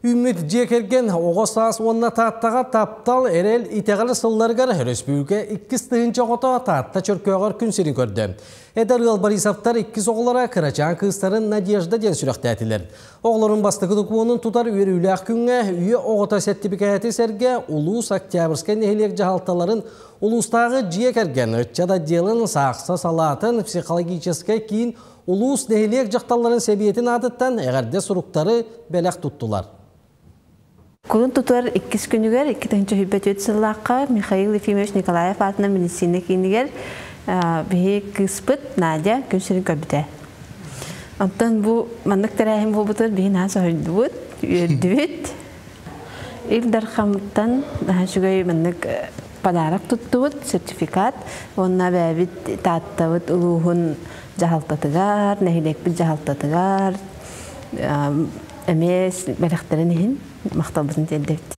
Үүммүт дьиэ кэргэн, оҕо саас уонна Тааттаҕа таптал, эрэл, итэҕэл сылларыгар өрөспүүбүлүкэ 2 тыһыынча оҕото Таатта Чөркөөҕөр күн сирин көрдө. Эдэр ыал Борисовтар иккис оҕолоро кырачаан кыыстарын Надежда диэн сүрэхтээтилэр. Оҕолорун бастакы докумуонун тутар үөрүүлээх күҥҥэ үйэ оҕото сэртипикээти сэргэ улуус, Октябрьскай нэһилиэк дьаһалталарын, улуустааҕы дьиэ кэргэн, ыччат отделын, саахса салаатын, психологическай киин, улуус нэһилиэк дьахталларын сэбиэтин аатыттан эҕэрдэ суруктары бэлэх туттулар. Кулун тутар иккис күнүгэр 2024 сыллаахха Михаил Ефимович Николаев аатынан медицина киинигэр биһи кыыспыт Надя күн сирин көрбүтэ. Онтон бу маннык тэрээһин буолбутун биһи наһаа соһуйдубут, үөрдүбүт. Ил Дархамтан наһаа үчүгэй маннык подарок туттубут, сертификат. Уонна бэйэбит Тааттабыт улууһун дьаһалтатыгар, нэһилиэкпит дьаһалтатыгар эмиэ бэлэхтэрин иһин махталбытын тиэрдэбит.